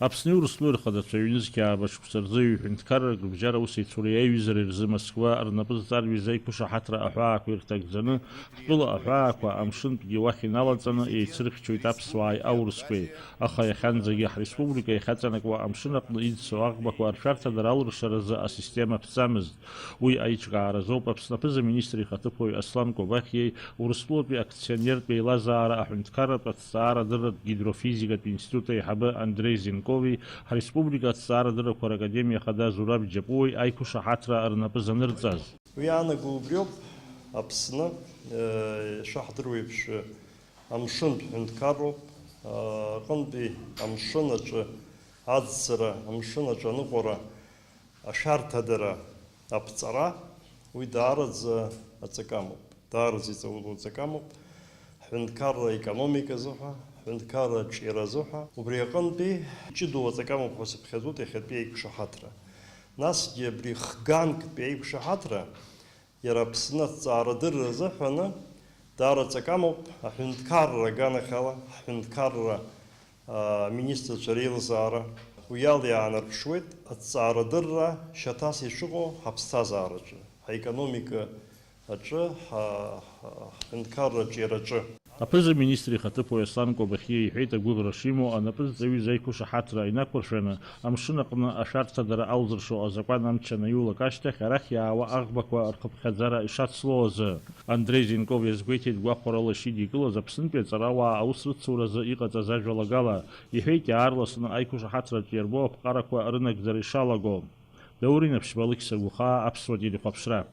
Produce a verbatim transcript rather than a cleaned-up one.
Аԥсни Урыстәылеи рхадацәа ҩнызқьи ааба шықәса рзы ҩ-ҳәынҭқарратә рыбжьара аусеицуреи аҩызареи рзы Москва рнапы зҵарҩыз аиқәышаҳаҭра аҳәаақәа ирҭагӡаны, ҳтәыла аҳәаақәа амшынтәгьы уахь иналаҵаны еицырхьчоит аԥсуааи аурысқәеи. Аха иахьанӡагьы ҳреспублика иахьаҵанакуа амшын аҟны иӡсо аӷбақәа ршәарҭадара алыршаразы асистема ԥҵамызт. Уи аиҿкааразоуп Аԥсны аԥыза-министр ихаҭыԥуаҩ Аслан Кобахьиеи Урыстәылатәи акционертә еилазаара аҳәынҭқарратә аҭҵаарадырратә гидрофизикатә институт аиҳабы Андреи Зенкови ҳреспублика аҭҵаарадыррақәа ракадемиа ахада Зураб Џьапуеи аиқәышаҳаҭра рнапы занырҵаз. Уи иаанаго убриоуп, Аԥсны, э, ишаҳдыруеиԥш, амшынтә ҳәынҭқарроуп, э, аҟынтәи амшын аҿы аӡсара, амшын аҿы аныҟәара, ашәарҭадара, аԥҵара, уи даараӡа аҵакы амоуп, даараӡа иҵаулоу аҵакы амоуп, ҳҳәынҭқарра аекономика азыҳәа, ҳҳәынҭқарра аҿиара азыҳәа. Убри аҟынтәи ҷыдоу аҵакы амоуп ҳәа сыԥхьаӡоит иахьатәи аиқәшаҳаҭра. Насгьы абри хганктәи аиқәшаҳаҭра, иара Аԥсны аҭҵаарадырра азыҳәаны даара аҵакы амоуп, аҳәынҭқарра аганахьала, ҳҳәынҭқарра, аа, аминистрцәа реилазаара, уи ала иаанарԥшуеит аҭҵаарадырра шьаҭас ишыҟоу ҳаԥсҭазаараҿы, ҳаекономика аҿы, ҳа-, ҳа-, ҳҳәынҭқарра аҿиараҿы. Аԥыза-министр ихаҭыԥуаҩ Аслан Кобахьиа иҳәеит, агәыӷра шимоу анапы зҵаҩыз аиқәышаҳаҭра инақәыршәаны, амшын аҟны ашәарҭадара алзыршо азакәан амч анаиулак ашьҭахь, арахь иаауа аӷбақәа рхыԥхьаӡара ишацло азы. Андреи Зенков иазгәеиҭеит, гәахәарала ишидикылаз Аԥснытәи аҵарауаа аус рыцуразы иҟаҵаз ажәалагала. Иҳәеит, иаарласны аиқәышаҳаҭраҿы иарбоу аԥҟарақәа рынагӡара ишалаго. Даур Инаԥшьба, Алықьса Гәхаа, Аԥсуа телехәаԥшра.